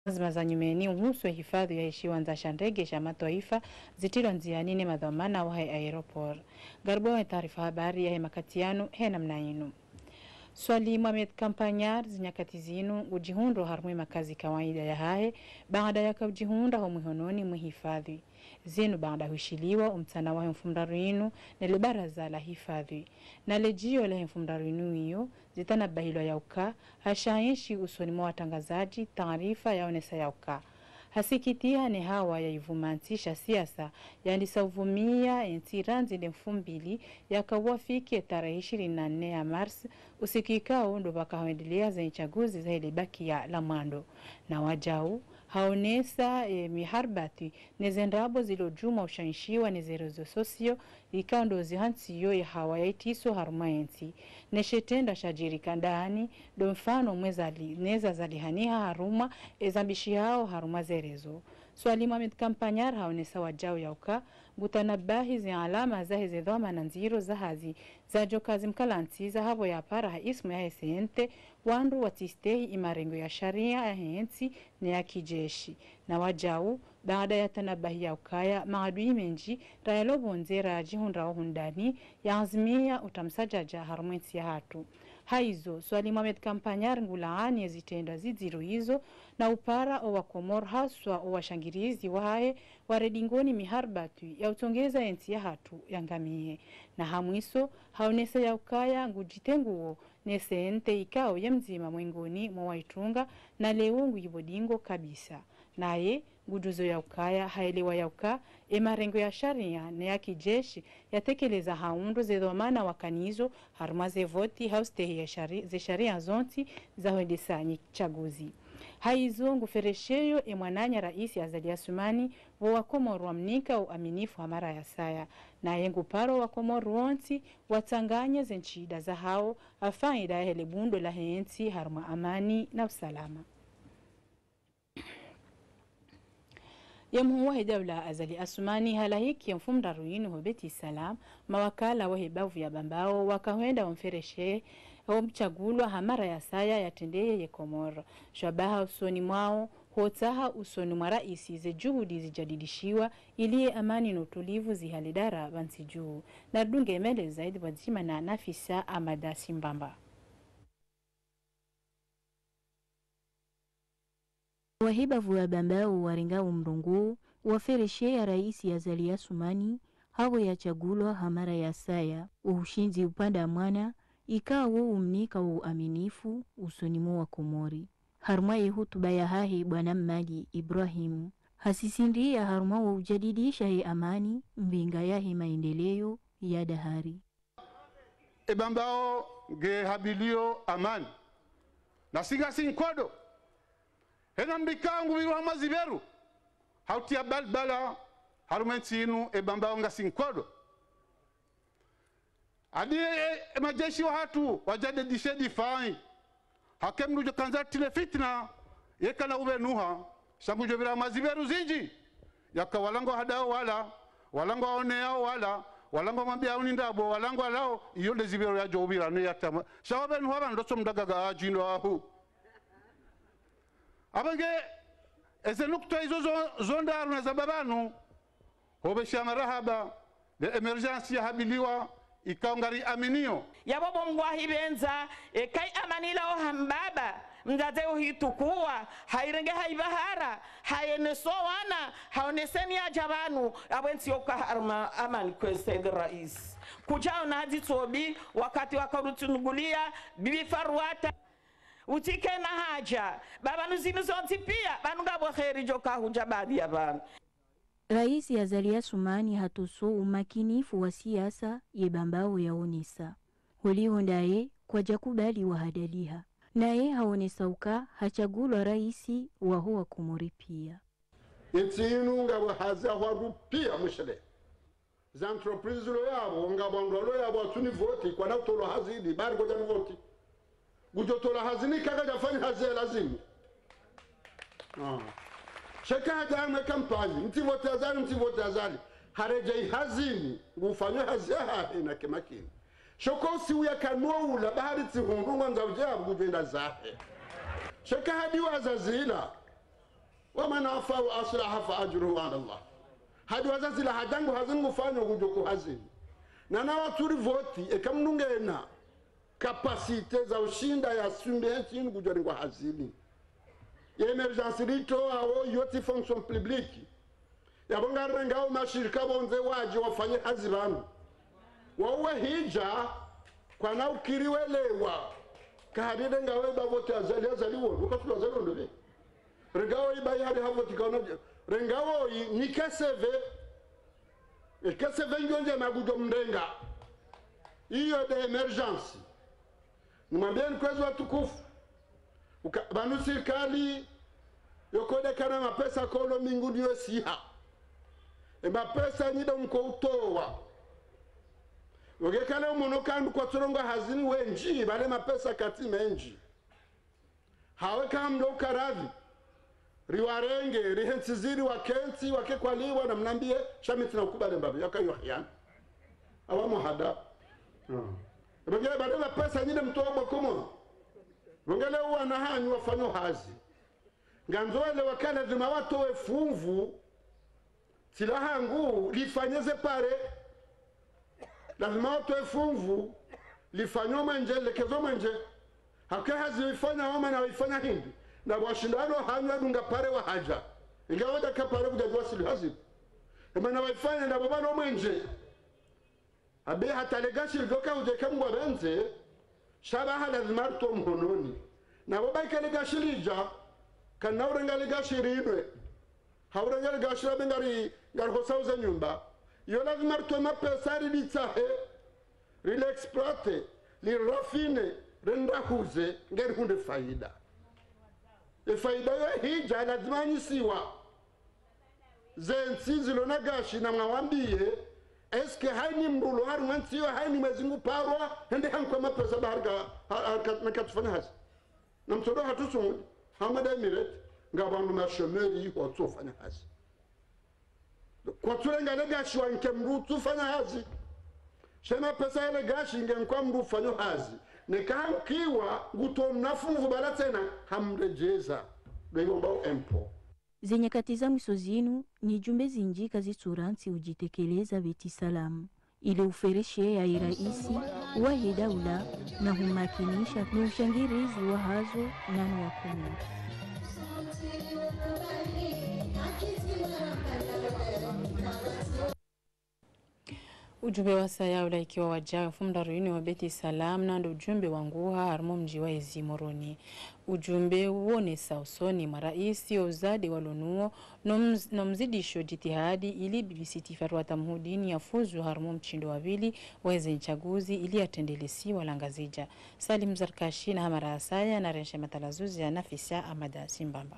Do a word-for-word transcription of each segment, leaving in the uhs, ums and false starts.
Zima za nyumeni uhusu ehifadhwi yahe shiwandza sha ndege sha matwaifa zitrilwa ndziani ne madhwamana wahe aéroport. Ngaribwao ye taarifa habari yahe makati yanu he namna inu. Swali Mohamed Campagnard zinyakati zinu ngudjihundrao harumwa ye makazi kawaida yahahe, baada yaka udjihundra ho mwihononi mwe hifadhwi. Zinu baada hwishiliwa omtsana wahe mfumoraru inu ne le baraza la hifadhwi. Na le djio lahe mfumoraru inu iyo, zitanabahilwa yauka, hashaenshi usoni mwa watrangazadji taarifa yaonesa yauka hasikitiha ne hawa ya ivumantsi sha siasa yandisa uvumia entsi randzi le mfumbili yaka uwafiki etarehi ishirini na nne ya mars, usiku ikao ndo pvaka hwendelea ze ntsaguzi zahe le bakia la mwando. Na wadjau, haonesa, e, miharibatwi ne ze ndrabo zilo djuma ushaishiwa ne ze réseaux sociaux, ikao ndo zihantsiyo ye hawa ya itriso harumwa entsi. Ne she trendwa shadjiri kandani, ndo mfano mwe zali, ne zazalihaniha harumwa eza mbishihao harumwa ze réseaux. Swali Mohamed Campagnard haonesa wadjau yauka, ngutanabahi ze alama zahe ze dhwamana ndziro za hazi, zadjoka zimkalantsiza hapvo yapara ha ismu yahe C N T, wandru watsistehi imarengo ya sharia yahe entsi ne ya kijeshi. Na wadjau, baada ya tanabahi yaukaya maadui mendji, rayalo pvondze radjihundrao hundani, yaanzimia utra msadjadja harumwa entsi yahatru. Haizo, Swali Mohamed Campagnard ngulaani ye zitrendwa zidziro izo, na upara owakomori haswa owashangirizi wahahe, ware dingoni miharibatwi ya utrongeza entsi yahatru yangamihe. Na ha mwiso, haonesa yaukaya ngudjitenguo ne C N T ikao ye mdzima mwengoni mwa waitrunga, na leo nguipvo dingo kabisa. Naye, ngudjuzo yaukaya, haelewa yauka, emarengo ya sharia ne ya kijeshi yatekeleza ha undru ze dhwamana wakanazo harumwa ze voti ha ustehi ya shari, ze sharia zontsi za hwendesa ntsaguzi. Haizo nguferesheyo emwananya raisi Azali Assoumani, pvo wakomori wamnika uaminifu ha mara ya saya. Naye nguparo wakomori wontsi watsanganye ze ntsida zahao ha faida yahe le bundo lahe entsi harumwa amani na usalama. Ye mhuu wahe daula Azali Assoumani halahiki ye mfumoraru inu ho Beit-Salam, mawakala wahe bavu ya Bambao waka hwenda wamfereshe, wamtsagulwa ha mara ya saya yatrendeye ye Komori. Shabaha usoni mwao, hutsaha usoni mwa raisi ze juhudi zijadidishiwa ili ye amani no utulivu zihale dara pvantsi dju. Naridunge maelezo zaidi pvwadzima na Nafisa Amada Simbamba. Wahe bavu ya Bambao warenga umrongo waferesheya raisi Azali Assoumani, hapvo yatsagulwa ha mara ya saya. Ushindzi upande wa mwana, ikao umnika uaminifu usoni mwa wakomori. Harumwa ye hutuba yahahe bwana Mmadi Ibrahim, hasisindiya harumwa wo ujadidisha ye amani, mbinga yahe maendeleo ya dahari. E Bambao nge habiliyo amani. Nasi ngasi nkodo. Hena mbika ngupviro ha maziberu. Hautia balbala, harumwa entsi inu, e Bambao ngasi nkodo. Adi e, e, e majeshi wahatru, wajadidishe difai. Hake mndru djo kandza tile fitna, yeka na upvenuha, sha ngudjo pvira maziberu zindji. Yaka wala ngwahadao wala, wala ngwaoneyao wala, wala ngwamwambiao ni ndrabo, wala ngwalao, iyo nde ziberu yadjo upvira ne yatama. Sha wapvenuha pvanu ndotso mdagaga adjindo ahu. Apvo nge, eze nukta izo zo, zo ndraru nazamba pvanu, hopvesha marahaba, le émergence yahabiliwa, ikao ngariaminiyo. Yapvo bo Mngu ahipvendza, eka i amani ilao ha mbaba, mdzadze uhitukuwa, hairenge haipvahara, hayeneso wana, haonese ni adja pvanu, apvo entsi yoka harumwa amani kweli Said Rais. Kudjaona hadzi tsobi, wakati wakarutunugulia, bibi Faruata, utsike na hadja, ba pvanu zinu zontsi pia, pvanu ngapvo heri djoka hudja baadhi ya pvanu. Raisi Azali Assoumani hatoso umakinifu wa siasa ye Bambao yaonesa. Holiho ndaye kwadjakubali wahadaliha. Naye haonesa uka hatsagulwa raisi waho wakomori pia. Entsi inu ngapvo hazi ya hwandru pia mshele. Za entreprise lo yapvo, ngapvo wandru walo yapvo watsuni voti, kwana utolwa hazini, bari kwadjani voti. Kudjo tolwa hazini kaka djafanya hazi ya lazimu. Ah. Sheka hadja amwe kampanyi, mtsi voti Azali, mtsi voti Azali. Haredjei hazini, ngufanyao hazi yahahe na kemakini. Shoko usi uya kanoula, bahari tsi hundru ngwandzo udje apvo kudjenda zahe. Sheka hadiwaza zila. ومن عفا وأصلح فأجره على الله. Hadi wazazi la hadangu hazi ngufanyo ngudjo kuhazini. Na na watsu rivoti, eka mndru ngena capacité za ushinda ya assumer hetsi ngudjo rengwa hazini. Ye émergence ritoao yo tsi fonction publique. Yapvo ngarengao mashirika pvondze wadje wafanye hazi pvanu. Wauwe hidja, kwana ukiri welewa. Kahari rengawo iba pvote Azali, Azali wo, wakati Azali wo ndopvi. Rengawo iba ihari hapvo tikaona, rengawo i, ni K C V. E K C V ngiyo ndje magudjo mrenga. Iyo nde émergence. Nimwambieni kwezi watukufu. Uka, pvanu sirikali, yoko nde kana mapesa kolo mingu niyo siha. E mapesa nyi nde mko utowa. Wonge kale umono kandu kwatsu rengwa hazini wendji, pvale mapesa katsi mendji. Hawe kamdo ukaradhi. Riwarenge, rihentsi ziri wakentsi, wake kwaliwa na mnambie, sha mi tsina ukubali mbapvi, yaka yo hayana. Awa muhada. Pvonge pvale mapesa nyi nde mtowa bo Komoro. Pvonge leo wana hanyu wafanyo hazi. Ngandzo welewe ka lazima watowe funvu, tsi la hangu, lifanye ze pare. Lazima watowe funvu, lifanye omwenje, lekezo mwenje. Hake hazi ifanya woma na ifanya hindri. Na washindano hanyu wadunga pare wahadja. Inga wadja ka pare kudja djuwa sili hazi. Emana waifanya na baba no mwenje. Abe hata legashi lidjoka udjeka mngwa pvendze, sha pvaha lazima ritowe mhononi. Na pvo pvaika legashi lidja, kana urenga legashi rinwe. Hau urenga legashi labe ngari, ngari hosa uze nyumba. Iyo lazima ritowe mapesa rilitsahe, rile exploite, lirafine, rende huze, ngeri hundre faida. E faida yo hidja lazima anyisiwa. Ze ntsi zilo na gashi na mwawambie, est-ce que haini mndru lo harumwa ntsi yo haini mwezi ngu parwa, hende hankwa mapesa ba harika, ha-, harika, na katsufanya hazi. Na mtsodo hatru sunguli, hamwe nda Emirate, nga pvanu ma chômeurs iho tsufanya hazi. Kwatsu renga le gashi wanike mndru tsufanya hazi. She mapesa yale gashi nge nkwa mndru ufanyo hazi. Neka hankiwa nguto mna funvu pvala tsena hamredjeza. Ndo iyo mbao impôt. Ze nyakati za mwiso zinu, ni djumbe zindji kazitsu rantsi udjitekeleza Beit-Salam, ile uferesheya ye raisi wahe daula na humakinisha no ushangirizi wahazo nano wakomori. Ujumbe wasaya ulaikiwa wadjao mfumoraru inu wa Beit-Salam, nando ujumbe wa nguha harumwa mdji wa ezi Moroni. Ujumbe uonesa usoni mwa raisi uzade walo nuo, no mz-, no mzidisho jitihadi ili Bibi Sitti Fatoumata Mhudini yafuzu harumwa mshindo wa pvili wa ezi ntsaguzi ili yatrendele siwa la Ngazidja. Salim Zarkashi na hamara asaya na renshe matalazuzi ya Nafisa Ahmada Simbamba.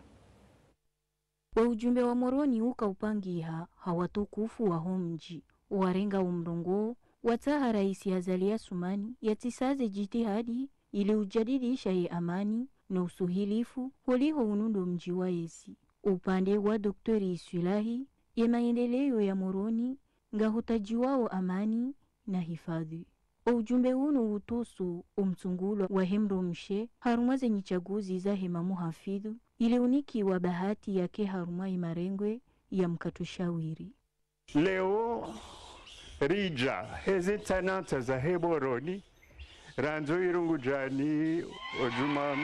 Wo ujumbe wa Moroni uka upangiha ha watukufu waho mdji, warenga wo mrongoo, watsaha raisi Azali Assoumani yatsisaze jitihadi ili ujadidisha ye amani no usuhilifu holiho unu ndo mdji wa ezi. Upande wa Docteur Iswilahi, ye maendeleo ya Moroni ngahutajiwao amani na hifadhi. O ujumbe unu utoso o mtsungulwa wahe mdrumshe harumwa ze nyitsaguzi zahe mamuhafidhu, ile unikiwa bahati yake harumwa ye marengwe ya mkato shawiri. Leo ridja heze ntsanantsa zahe Moroni, randzi Irungu djani, Odjuma,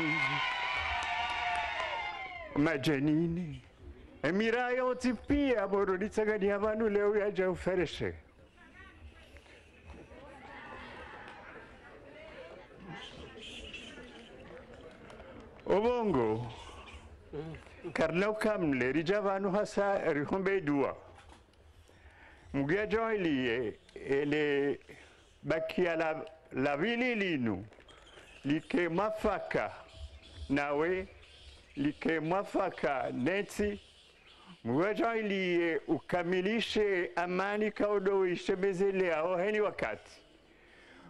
Madjenini. Emira yontsi pia Moroni tsangani ya pvanu leo yadja ufereshe. Obongo, karina ukamle, ridja pvanu hasa rihombe dua. Mngu yadjaaliye, ele bakia la, la pvili linu, like mwafaka nawe, like mwafaka nentsi, Mngu yadjaaliye ukamilishe amani kaudo ishemezele yaho heni wakati.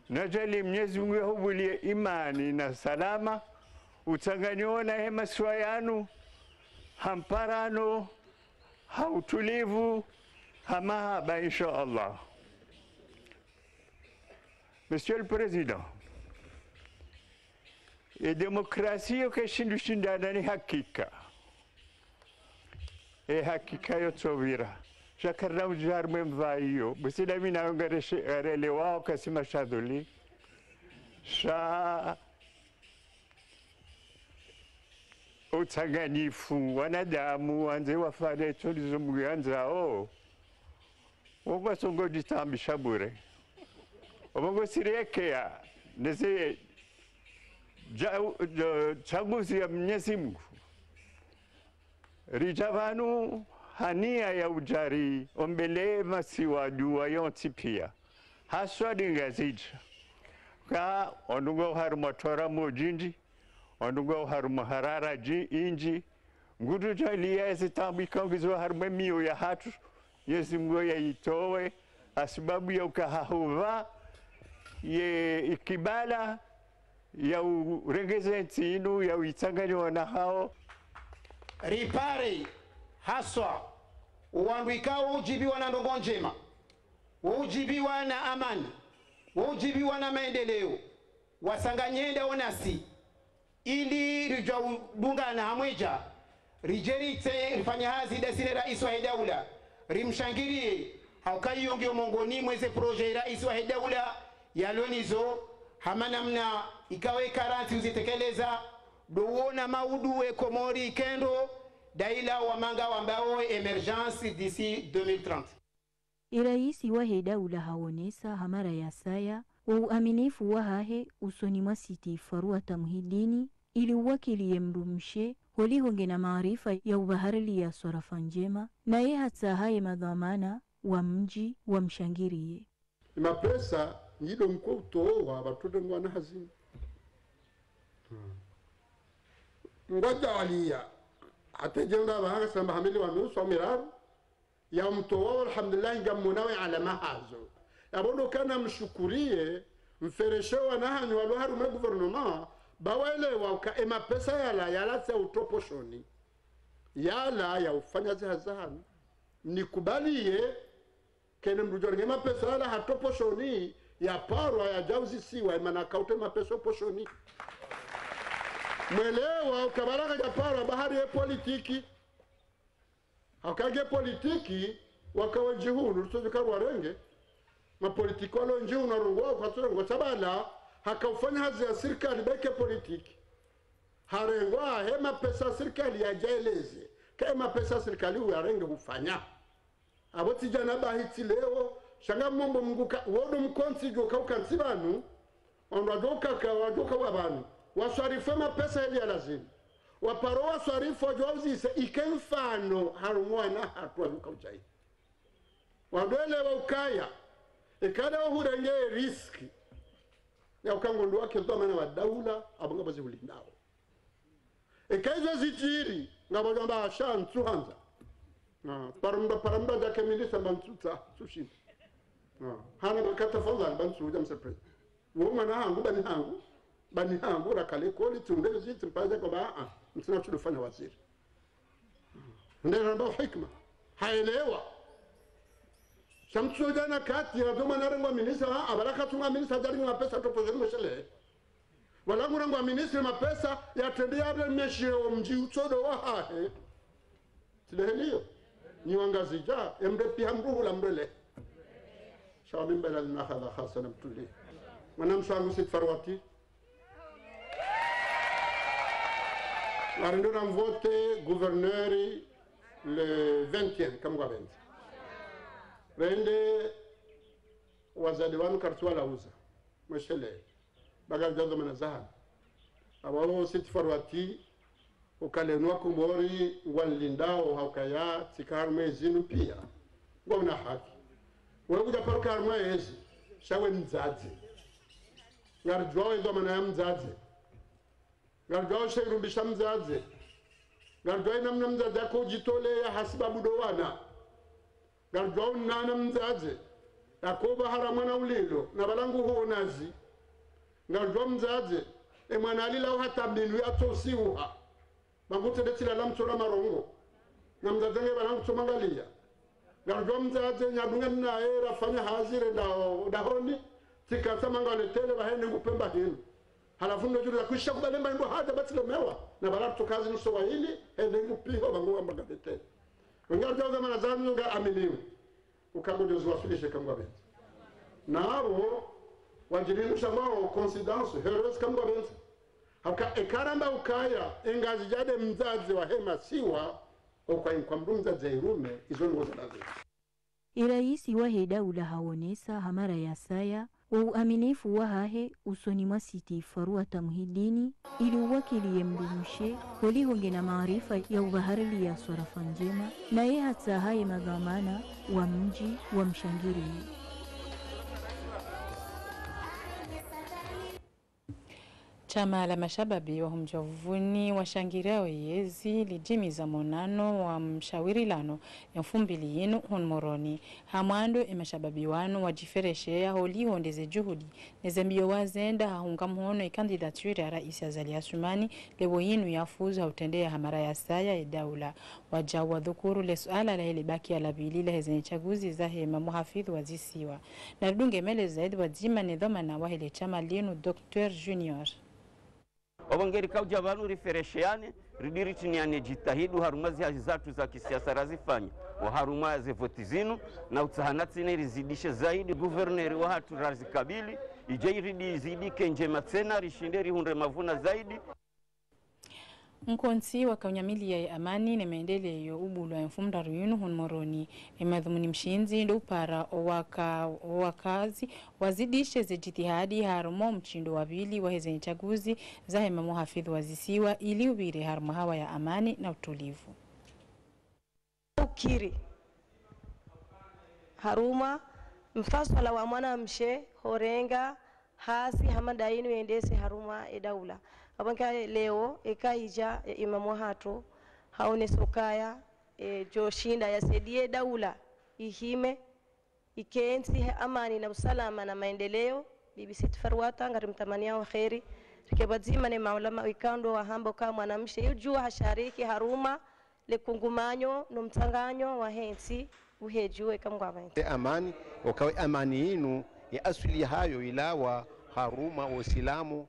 Nadjaaliye Mnyezi Mngu yahubuliye imani na salama, utsanganyo na he masiwa yanu, ha mparano, ha utulivu, ha mahaba, insha Allah. Monsieur le Président, e démocratie yo ke shindru shindana ni hakika. E hakika yo tsopvira. Sha karina udjari mwe mva iyo. Busi dami na ngareshe, ngarelewao kasi mashadhuli. Sha utsanganyifu, wanadamu, wandze wafanye tso ndizo Mngu yandzao. Wo ngwasongo djitambisha bure. Wo ngosiriekea, neze dja-, dja-, tsanguzi ya Mnyezi Mngu. Ridja pvanu ha nia ya udjari ombele masiwa dua yontsi pia. Haswa ndi Ngazidja. Ka ondrongoo harumwa twara mojindji, ondrongoo harumwa harara dji-, indji. Ngudjo djaaliya ezi taabu ikao ngizo harumwa miyo yahatru, Mnyezi Mngu yayitowe, hasibabu ya uka hahupva ye ikibala ya urengeze ntsi inu, ya uitsanganya wana hawo. Ripare haswa wandru ikao udjibiwa na ndrongoo ndjema, wo udjibiwa na amani, wo udjibiwa na maendeleo, wasanganye ndawo nasi, ili ridjo udungana hamwedja, ridje ritse rifanye hazi ndasi ne raisi wahe daula, rimshangiriye, hauka iyo ngiyo mongoni mweze projet raisi wahe daula yalo nizo, hama namna ikao ye karantsi uzitekeleza, ndo uona maudu we Komori ikendo, ndaila wamanga wambao émergence d'ici deux mille trente. Ye raisi wahe daula haonesa ha mara ya saya wo uaminifu wahahe usoni mwa Sitti Faruata Muhidini, ili uwakiliye mdrumshe holiho ngena maarifa ya ubahariliya swarafa ndjema, naye hatsaha ye madhwamana wa mdji wamshangiriye. Mapesa ngido mko utowa pvatsu ndrongoo na hazini. Hmm. Ngwadjaliya. Hata djenda pvahanga samba hamili wa nusu wa miraru. Ya mtowa, alhamdulillah, ngamwona we alama hazo. Yapvo ndo kana mshukuriye, mfereshe wana hanyu walo harumwa gouvernement, ba waelewa uka e mapesa yala, yala tsi ya utowa poshoni. Yala ya ufanya zihazi zahanyu. Mnikubaliye, kene mdru djo renge mapesa yala hatowa poshoni, yaparwa yadja uzisiwa, emana kautowa mapesa poshoni. Mwelewa uka pvala kadjaparwa bahari ye politiki. Hauka nge politiki, waka wendji hunu, rutsodjuka rwarenge, mapolitiki walo wendji hunu warongowa, kwatsu rongoo tsabala, haka ufanya hazi ya sirikali, ba ike politiki. Harengwa, he mapesa sirikali yadjaeleze, ka e mapesa sirikali uyarenge hufanya. Apvo tsi djana bahi tsi leo, sha ngamomba Mngu ka, wo ndo mkontsi djo ka ukantsi pvanu, wandru wadjo kaka, wadjo ka wa pvanu. Waswarifu mapesa yeli ya lazimu. Waparo waswarifu wadjo uzise ike mfano harumwa wana hatru wadjo ka udjayi. Wandru welewa ukaya, eka nda wo hurenge riski. Ya uka ngo ndo wake dhwamana wa daula, apvo ngapvo zihulindao. Eka izo zidjiri, ngapvo djamba sha ntsu handza. Ah, para mdru, para mdru djake ministre mba ntsu tsa, ntsu shinda. Ah, hana baka tafadhali mba ntsu udja mse président. Wo mwana hangu, bani hangu, bani hangu, rakale koli, tsi unde zi, tsi mpaza kwa ba, ah, ntsina tsu ufanya waziri. Nde ramba hikima. Haelewa. Sha mtsu djana kati, ya ndo mwana rengwa ministre, ah, pvala katsunga ministre, djari mapesa towa poshoni mshele. Pvala ngu rengwa ministre mapesa, yatrende yabe meshe wo mdji utsodo wahahe. Tsi ndeheli iyo. Nyi Wangazidja, emdru piha mdru hula mdru ele. Sha wa mimba ila lina hadha khasa na mtuli. Mwanamshe wangu Sitti Faruata. Ngarindo na mvote gouverneur le vingt et un, kamwe ngwapvendze. Rende wazade wanu kartsi walauza. Mweshele. Ba ngaridjo dhwamana zahanyu. Apvo Sitti Faruata, ukaya enu wa Komori, ngwanilindao, ha ukaya, tsika harumwa ezinu pia. Ngwauna haki. Wewe kudja paro ka harumwa ezi, sha we mdzadze. Ngaridjuwao edhwamana ya mdzadze. Ngaridjuwao she irumbi sha mdzadze. Ngaridjuwao enamna mdzadze ako udjitoleya hasibabu ndo wana. Ngaridjuwao nana mdzadze, yako bahara mwana ulilo, na pvala ngu huonazi. Ngaridjuwao mdzadze, emwana alilao hata mbinu yatso usiuha. Ba ngu tsende tsilala mtsona marongo. Na mdzadze nge pvala ngu tso mwangaliya. Ngaridjuwao mdzadze, nyadunga naye, rafanya hazi, renda dahoni, tsika tsa manga letele, ba hende ngu pvemba hinu. Halafu ndo djuru ya kwisha kubale mba hindru hadja ba tsilemewa. Na pvala tso kazi nuso wa hili, hende ngu piho, ba ngu wamba ngaletele. Wenga udjauza mana zanu nga aminiwe. Uka ngudjo ziwaswilishe kamwe pvendze. Na apvo, wadjiri nusha mwawo coïncidence, heureuse kamwe pvendze. Hauka eka ramba ukaya, engazidja nde mdzadze wahe masiwa, okwa inkwa mdru mdzadze irume, izo ndrongo za lazima. Iraisi wahe daula haonesa ha mara ya saya, wo uaminifu wahahe usoni mwa Siti Faruata Muhidini, ili uwakiliye mdrumshe, holiho ngena maarifa ya uvahariliya swarafa ndjema, naye hatsaha ye madhwamana wa mdji wamshangiriye. Shama la mashababi wa humdjovuni washangiriya weyezi lidjimiza monano wa mshawirilano ya mfumbili yinu hunu Moroni. Ha mwando ye mashababi wanu wadjiferesheya holiho ndeze juhudi neze mbiyo wazenda ha hunga mhono ye candidature ya raisi Azali Assoumani, leo yinu yafuzu ha utrendeya ha mara ya saya ye daula. Wadjau wadhukuru le suala lahe le bakiya la pvili lahe zenyi tsaguzi zahe mamuhafidhu wa zisiwa. Na ridunge melezo zaidi pvwadzima ne dhwamana wahe le shama linu, Docteur Junior. Opvo ngeri kaudja pvanu riferesheyane, ridi ritriniane djitihadi harumwa zi hazi zatru za kisiasa razifanya, oharumwa ze voti zinu, na utsaha na tsena rizidishe zaidi, gouverneur wahatru razikabili, idje iridi zidi ke ndjema tsena, rishinde rihundre mavuna zaidi. Nkontsi waka unyamiliya ye amani ne maendeleyo ubulwa ye mfumoraru yinu hunu Moroni. Ye madhumuni mshindzi ndo upara owaka-, owakazi wazidishe ze djitihadi harumwa omshindo wa pvili wahe zenyi tsaguzi zahe mamuhafidhu wa zisiwa ili upvire harumwa hawa ya amani na utulivu. Ukiri harumwa mfaswala wa mwanamshe horenga hazi hama ndayinu yendese harumwa ye daula. Apvo nka leo eka idja ye imamu wahatru haonesa ukaya, e, djoshinda yasaidiye daula ihime, ikentsi he amani na usalama na maendeleyo. Bibi Siti Faruata ngarimtamaniyao heri. Rike pvwadzima ne maulama ikao ndo wahamba uka mwanamshe yudjuwa hashariki harumwa le kungumanyo no mtsanganyo wahe ntsi uhedjuwe kamwe pvendze. Ye amani, okawe amani yinu, ye aswili yahayo ilawa harumwa wo usilamu,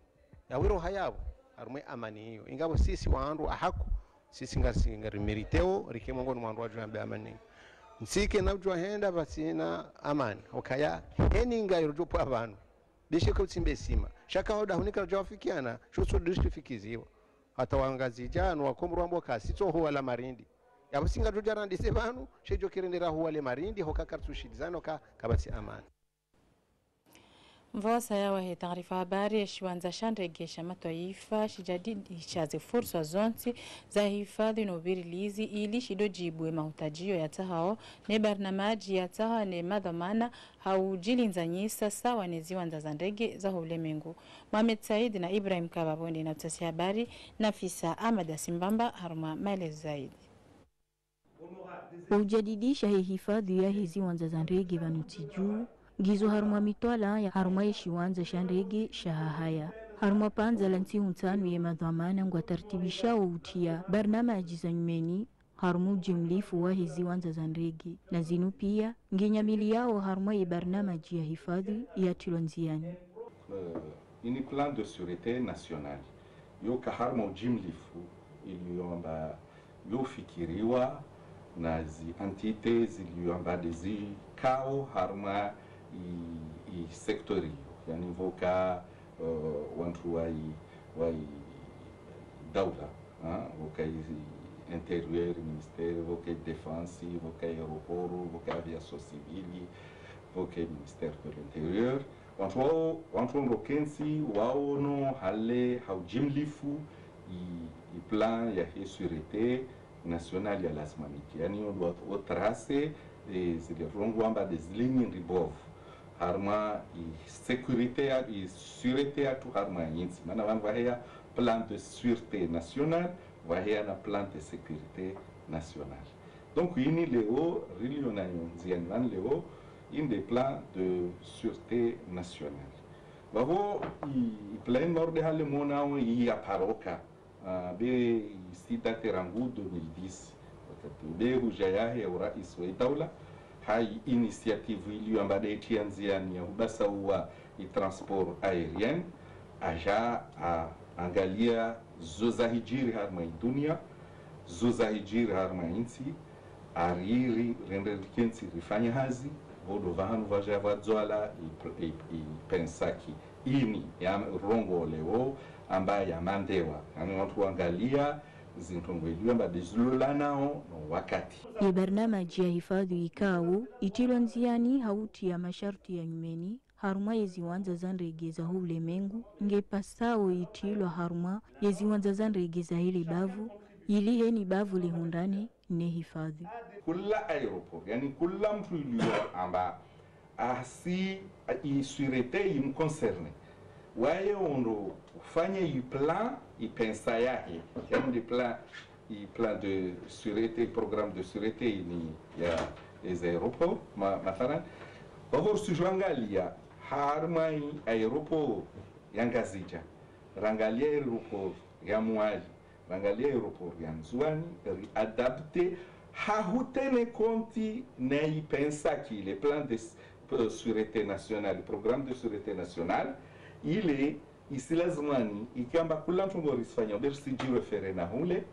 yawiro hayapvo, harumwa ye amani iyo. Ingapvo sisi wandru ahaku, sisi ngasi ngarimeriteo, rike mwongoni mwa wandru wadjo yambe amani. Ntsi kayina udjo henda pvatsina amani, okaya, heni ngayo djopvo pvanu. Be sheka utsimbe sima. Shaka hoda hunika djawafikiana, sho so dishtifikiziwa. Hata wangazidja no wakomoro wambo ka sitso huwa la marindi. Yapvo singa djo djarandise pvanu, she djo kirendera huwa le marindi, hoka kartsu shilizano ka, kapvatsi amani. Mvasa ya wahe taarifa habari, ye shiwandza sha ndege sha matwaifa shidjadidisha ze furswa zontsi za hifadhi no uvirilizi ili shido djibu ye mahutadjio yatsahao ne barnamaji yatsaha ne madhwamana ha udjilindzanyisa sawa ne ziwandza za ndege za ho ulemengu. Mohamed Said na Ibrahim Kaba pvondze na utasi habari, Nafisa Ahmada Simbamba harumwa maelezo zaidi. Udjadidisha he hifadhi yahe ziwandza za ndege pvanu ntsi dju, ngizo harumwa mitwalaa ya harumwa ye shiwandza sha ndege sha Hahaya. Harumwa pvandza la ntsihu ntsanu ye madhwamana ngwatartibishao utriya barnamaji za nyumeni harumwa ujimlifu wahe ziwandza za ndege. Na zinu pia, nginyamiliyao harumwa ye barnamaji ya hifadhi yatrilwa ndziyani. Euh, ini plan de sûreté nationale. Yoka harumwa ujimlifu iliyo amba yofikiriwa na zi entités ziliyo amba de zikao harumwa i, i secteur iyo. Yani pvoka, euh, wandru wa i, wa i daula, hein, pvoka i intérieur, ministère, pvoka i défense, pvoka i aéroport, pvoka i aviation civile, pvoka i ministère de l'intérieur. Wandru wao, wandru wao ndo kentsi, wao no hale ha ujimlifu i, i plan yahe sûreté nationale ya lazima miki. Yani, on doit o tracer, eh, zile rongo amba de zilinyi ndribovu. Harumwa i sécurité ya, i sûreté yatru harumwa intsi. Mana pvanu pvaheya plan de sûreté nationale, pvaheya na plan de sécurité nationale. Donc, ini leo, riliyo nayo ndziyani pvanu leo, inde plan de sûreté nationale. Pvapvo i, i plan mauri de hale monao i ya paroka, ah, be i sida te rangu deux mille dix. Wakati be hudja yahe ya urais wa daula, ha i initiative iliyo amba de itriya ndziyani ya hubasa uwa i transport aérien, aja a, angalia zo zahidjiri harumwa i dunia, zo zahidjiri harumwa intsi, Ari ri, rendre rikentsi rifanye hazi, pvo ndo pvahanu pvwaja pvwadzwala i, i, i PNSAC ini, ya rongolewo, amba ya mandewa. Yaani wandru wangalia, zintrongo iliyo amba ndezilolanao no wakati. Ye barnamaji ya hifadhwi ikao, itrilwa ndziani ha utria masharti ya nyumeni, harumwa ye ziwandza za ndrege za ho ulemengu, nge pasao itrilwa harumwa ye ziwandza za ndrege za hile bavu, ili heni bavu lihundrane ne hifadhwi. Kula aéroport, yaani kula mndru iliyo amba asi i sûreté imconcerne. Waye ondro ufanye i plan, i PNSAC yahe, yaani nde plan, i plan de sûreté, programme de sûreté ini ya les aéroports, ma, mathalan. Pvapvo risujwangalia harumwa i aéroport ya Ngazidja, rangalia aéroport ya Mwali, rangalia aéroport ya Ndzuani, riadapte ha hutenir compte na i PNSAC, le plan de s-, p-, sûreté nationale, programme de sûreté nationale, ile isilazimani, ikamba kula ntrongo risifanya, be risiji référer na hule,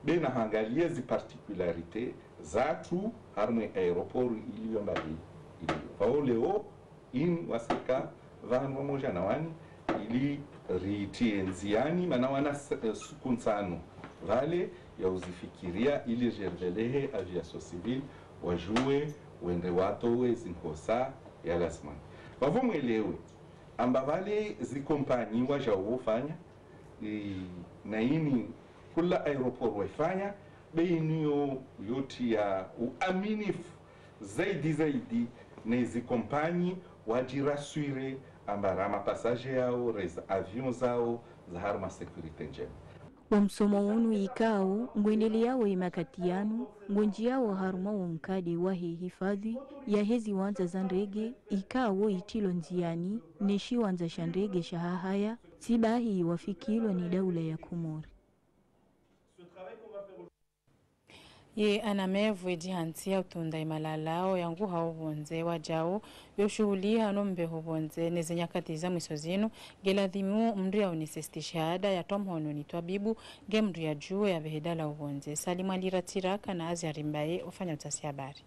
be na hangalia zi particularités zatru, harumwa aéroport iliyo mbali iliyo. Pvao leo, ini wasika pvanu pvamoja na wani, ili ritrie ndziani, mana wana s-, eh, suku ntsanu pvale ya uzifikiria, ili rivelehe aviation civile, wajue, wendre watowe zinkosa ya lazimani. Pvapvo mwelewe, amba pvale zikompanyi wajao ufanya, i, na ini kula aéroport waifanya, be ini yo, yotria uaminifu zaidi zaidi, ne zikompanyi wajirassurer amba ra mapasaje yao, re za avion zao, za harumwa sécurité ndjema. Wo msomo unu ikao, ngwendeleao imakati yanu, ngonjiao harumwa wo mkade wahe hifadhwi yahe ziwandza za ndrege, ikao itrilwa ndziani, ne shiwandza sha ndrege sha Hahaya, tsibahi wafikilwa ni daula ya Komori. Ye ANAMEV edi hantsi ya utunda imalalao yangu ha upvondze wajao, yo shuhuliha no mbeho pvondze, ne ze nyakati za mwiso zinu, nge ladhimu mndru ya unise stishahada ya twa mhono ni twabibu, nge mndru ya juwe ya pvehe dala upvondze. Salim Ali Ratiraka na Azia Rimbaye ufanya utafiti habari.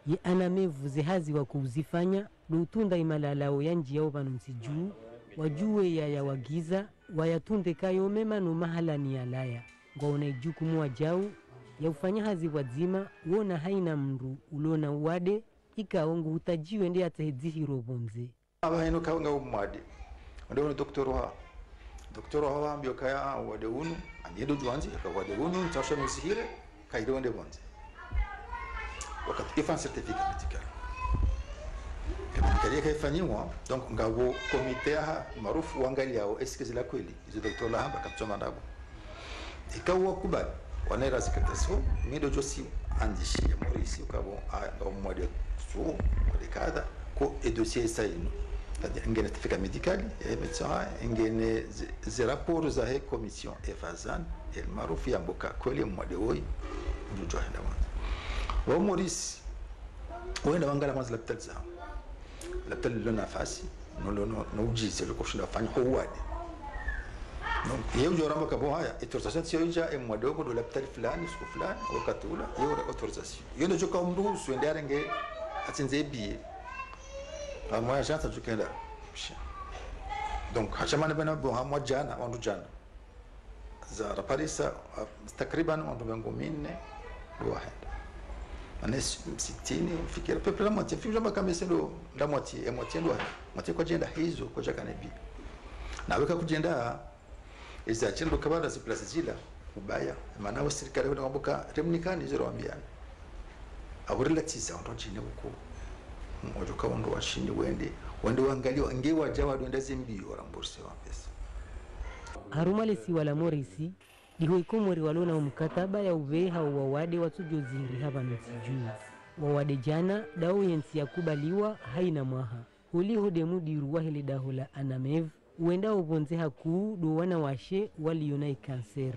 Ye ANAMEV ze hazi wako uzifanya, ndo utunda imalalao yanjiyao pvanu ntsi juu, wajuwe ya yawagiza, wayatunde kayo mema no mahalani yalaya. Ngwaona ijukumu wajao, ya ufanya hazi pvwadzima, wona haina mndru ulona uwade, ikao nguhutajiwe nde yatsahe dzihiro pvondze. Aba hino kawe nga umwade. Wende wone doktoro ha. Doktoro ha wambiyo kaya, ah, uwade unu, aniye ndo jwandzi, yaka uwade unu, ntsasha nuzihire, kaire wende pvondze. Wakati ifa certificat médical. Certificat yeka ifanyiwa, donc ngapvo comité ha maarufu wangaliyao, est-ce que zila kweli, izo doktoro la hamba katsoma ndapvo. Ika wakubali, wana ira sécrétation, mi ndo josi andishi ya Maurice, ukapvo, ah, nga umwade su, mwade kadha, ko e dossier isa inu. C'est-à-dire, ngena certificat médical, e médecin, ngena ze, ze rapport zahe commission F A Z A N, el maarufu yambo ka kweli mwade woyi, ndo jwa henda mwanza. Wa Maurice, wenda wangala mwanza lapitali zao. Lapitali lo nafasi, no, no, no, no ujuzi, lo kushinda fanya ho uwade. Donc, ye ujo ramba kabo haya, autorisation tsiyo ija, e mwade woko ndo lapitali fulani, siku fulani, wakati ula, ye ura autorisation. Yo ndo joka mndru usu, ende arenge, atsindze billet. Amwa agence, ajo kenda. Donc, hachamane bana bo, hamwa jana, wandru jana. Za raparisa, ah, takriban wandru mengo minne ndo wahenda. Mane si-, sitini, mfikira, à peu près la moitié, mfikira mba kamese ndo, la moitié, e moitié ndo wahenda. Moitié kwajenda hizo, kwajakana billet. Na weka kujenda, eza chendo kabada zi place zila, ubaya. Mana wa sirikali wena wambuka, remnikani zero wambiana. Aburila tiza, wandru wajine uku. Ojo ka wandru washini wende, wende wangaliwa, nge waja wandru wenda zimbiyo, rembourser wa pesa. Harumwa le siwa la Maurice, ndiho Ikomori walona umkataba ya ubeha wawade watsujoziri hapvanu ntsi juu. Wawade jana, daho yentsi yakubaliwa, haina mwaha. Holiho nde mudiru wahe le daho la ANAMEV, wenda upvondze hakuu ndo wanawashe waliyo na ikanser.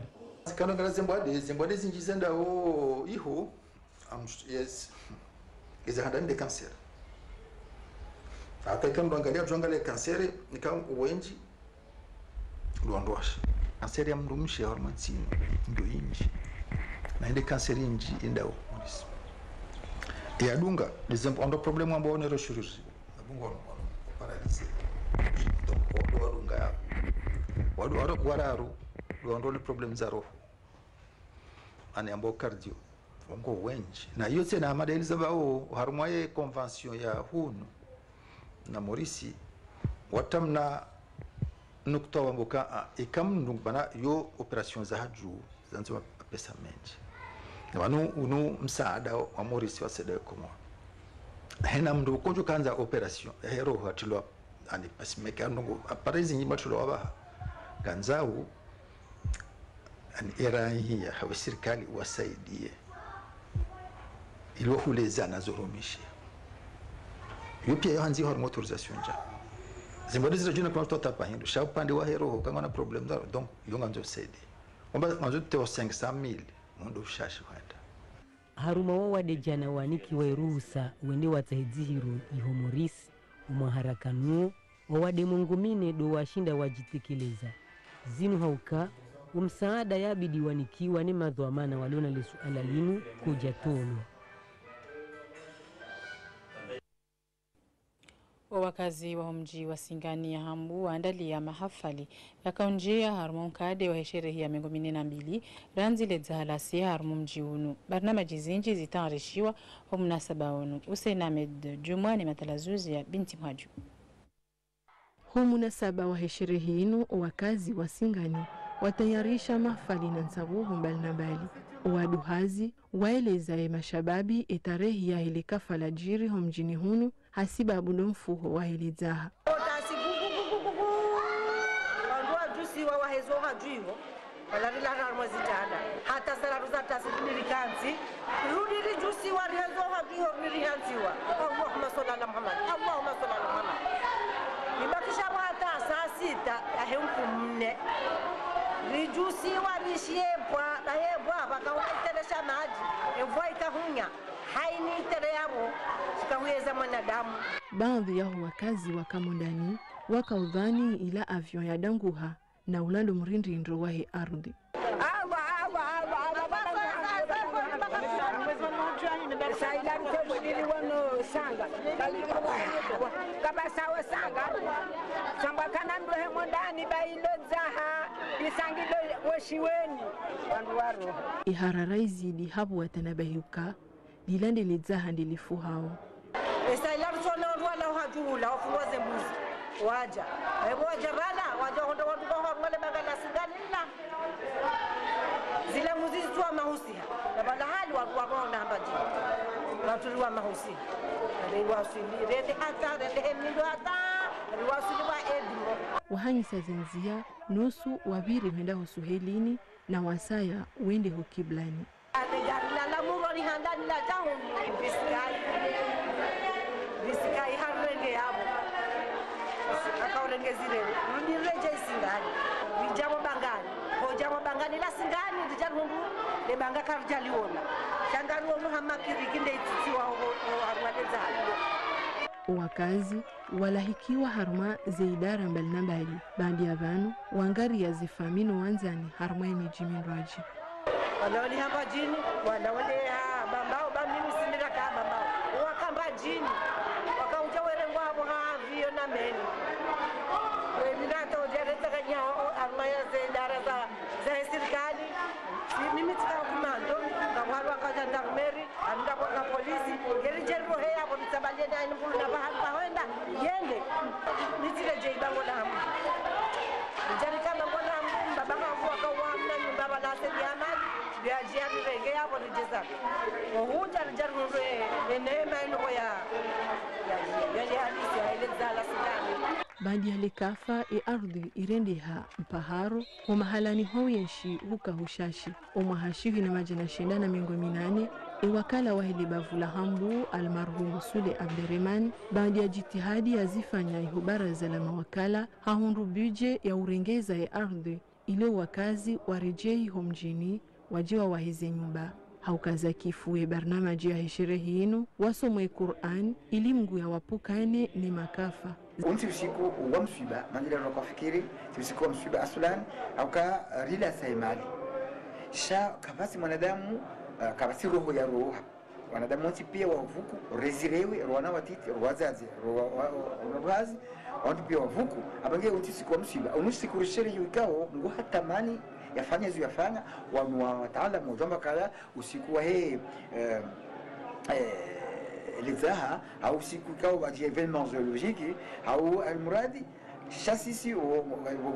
Kano ngala zembwade, zembwade zinji zendao iho, am, yes. Eza handa nde cancer. Hata ika mndru angalia, mndru angalia cancer, ika wenji, ndo wandru washe. Cancer ya mndru mshe ya harumwa ntsini, ndo inji. Na Nde kanseri ndji indao Maurice. Yadunga, deuxième, ndo problème wambao nero chirurgie. Yadunga wanu, wanu, paralysé. Donc, wandru wadunga ya. Wandru, wandru wararu, ndo wandru le problème za roho. Ani ambao cardio. Wako wendji. Na iyo tsena madalili zambao, harumwa ye convention ya hunu na Maurice, watamna nukta wamboka, ah, ika mndru bana yo opération za hadju, zandzo mapesa mendji. Na wanu unu msaada wa Maurice wa sede Komoro. Hena mndru kondjo kandza opération, ya hero hatrilwa, ani pacemaker, ndrongo, appareil zinyi matrilwa wapvaha. Kandzao, ani era hiya, hawe sirikali wasaidie. Ili wahule zana zo rumishiha. Yo pia yo handzi harumwa autorisation ndja. Zimbwade zira djuna kwa mtu atapva hindru. Sha upande wa hero, kangana problème za, donc, yo ngandzo saidie. Wamba ngandzo tewa cinq cent mille, mundru ushashi hwenda. Harumwa wawade djana wanikiwa iruhusa wende watsahe dzihiro iho Maurice, omwaha rakanuwo, wawade mengo mine ndo washinda wadjitekeleza. Zinu hauka, omsaada yabidi wanikiwa ne madhwamana walona le suala linu kodja tolwa. Owakazi waho mdji wa Singani ya Hambu waandalia mahafali yakaundjia harumwa onkade wahe sherehe ya mengo mine na mbili, randzi le dzaha la siha harumwa omdji unu. Barnamaji zindji zitayarishiwa ho munasaba unu. Hussein Ahmed Djumwa ne matalazuzi ya Binti Mhadju. Ho munasaba wahe sherehe inu, owakazi wa Singani watayarisha mahafali na ntsabuho mbali na mbali. Owaduhazi waeleza ye mashababi etarehi yahe le kafa ladjiri ho mdjini hunu, hasibabu ndo mfuho wahe le dzaha. Otasi gu, gu, gu. Wandru wadjusiwa wahezo hadjuiho. Wala rilaha harumwa zitanda. Hata salaru za tasi rudi rikantsi. Rudi ridjusiwa rihezo hadjuiho rudi rihantsiwa. Allahumma salli ala Muhammad. Allahumma salli ala Muhammad. Ribakisha pvo hata saa sita yahe mfumonne. Ridjusiwa rishiepvwa, bahepvwa, pvakaona iteresha madji. Emvua ikahunya. Haini itere yapvo, shikahuyeza mwanadamu. Baadhi yaho wakazi waka mondani, wakaudhani ila avion yadanguha, na ulando mrindindro wahe ardhi. Saila mtebulili wono sanga, kabasa wo sanga, samba kana ndo he mondani ba ilo dzaha, isangi ndo woshiweni, wandru waro. Iharara izidi hapvo watanabahi uka, lila nde le dzaha nde lifuhao. Esa ila ritsona wandru wala uhadjuhula, wafungwa ze mbuzi. Wadja. Ebo wadja pvala, wadja honda wandru kwa harumwa le banga la Singani la. Zila mbuzi zitsuwa mahusiha. Na pvala hali wandru wakaona hamba dji. Wandru riwa mahusiha. Riwaswili, rende hata, rende hemindo hata, riwaswili wa edimo. Wahanyisa ze ndzia, nusu wapviri hwenda ho suhelini, na wasaya wende ho kiblani. Ane gari lala muro lihandani ladja hunu, bisikayi. Bisikayi harenge yapvo. Akaurenge zile, rudi redje Singani. Ridja pvo bangani. Hodja pvo bangani la Singani, ridja hundru, le banga karidja liona. Sha ngariono hama kiriki nde itsitsiwa ho, ho, harumwa le dzaha lilo. Owakazi walahikiwa harumwa ze idara mbali na mbali, baadhi ya pvanu, wangariya ze famiyi no wandzani harumwa ye midji mindrwadji. Wala wali hamba djini, wala wale ha Bambao, ba mimi sindira ka Bambao. Waka Mbadjini, wakaudja werengwa hapvo ha avion na meli. We mi nata udja reta kanya ho, harumwa ya ze idara za, za sirikali. Si mimi tsika kumando, ngapvo harumwa ka gendarmerie, harumwa ka polisi, ngeri djeri rohe yapvo, nitsabaliyeni aini mbulu na pvahanu pvahwenda, yende. Nitsile dje ibango la hamu. Nidjari ka bango la hamu, mbaba hangu wakauwa mna nyumba pvala sedi ya mali, djari renge yapvo nidjeza. Ohu djari djari nure, eneema inu ya, ya, ya, ya hadisi, ya ile dzaha la Singani. Baada ya le kafa, e ardhwi irendeha mpaharo, ho mahalani ho uyenshi huka hushashi. Omwaha shihwi na madjana shenda na mengo minane, e wakala wahe le bavu la Hambu, almarhumu Sule Abderemane, baada ya djitihadi yazifanya iho baraza la mawakala, hahundru budget ya urengeza e ardhwi, ile wakazi waredjeyi ho mdjini, wadje wawaheze nyumba. Haukaza kifu ye barnamaji yahe sherehe inu, wasomwe Kur'ani, ili Mngu yawapvukane ne makafa. Untsi usiku wa mswiba, mandjila roko fikiri, tsi usiku wa mswiba aslan, hauka rila sa imali. Sha kapvatsi mwanadamu Ah, kapvatsi roho ya roha. Wanadamu wontsi pia wavuku, rezirewe, rowana watiti, rowadzadze, rowa-, wa-, wa-, wanabuhazi, wantru pia wavuku, apvange untsi siku wa msiba, unu siku risherehe ikao, Mngu hatamani, yafanya zo yafanya, wanu wa wataalamu, wajwamba kala, usiku wahe, eh, eh, ledzaha, hau usiku ikao wadji événement géologique, hau almuradi, sha sisi wo, wo,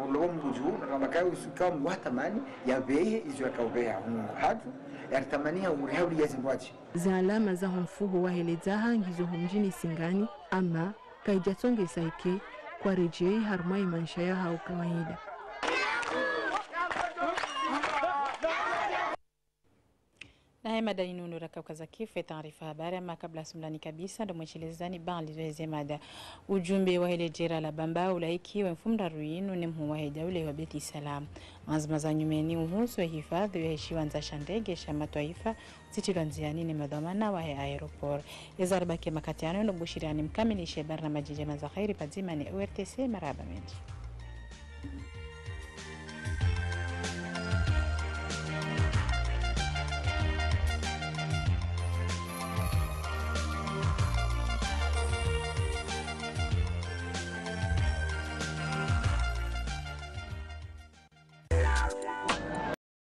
wo, lowo mbuju, na kamba kayo usiku ikao Mngu hatamani, yapvehe, izo yakao pveha, hunu hatru, yaritamaniha, uri hauli ya zindrwadji. Ze alama zaho mfuho wahe ledzaha ngizo ho mdjini Singani, ama kaidjatsongesa ike kwaredjei harumwa ye maesha yahawo kawaida. Na he mada inu ndo rakaukaza kifu ye taarifa habari, ama kabla sumlani kabisa, ndo mweshelezani baadhwi zo heze mada. Ujumbe wahe ledjera la Bambao ulaiki we mfumoraru inu ne mhuu wahe daula wa Beit Salam. Anzma za nyumeni uhusu ye hifadhwi yahe shiwandza sha ndege sha matwaifa zitrilwa ndziani ne madhwamana wahe aéroport. Yeza ribaki makati yanu no bushiriani mkamilishe barnamaji ndjema za kheri pvadzima ne O R T C. Marahaba mendji.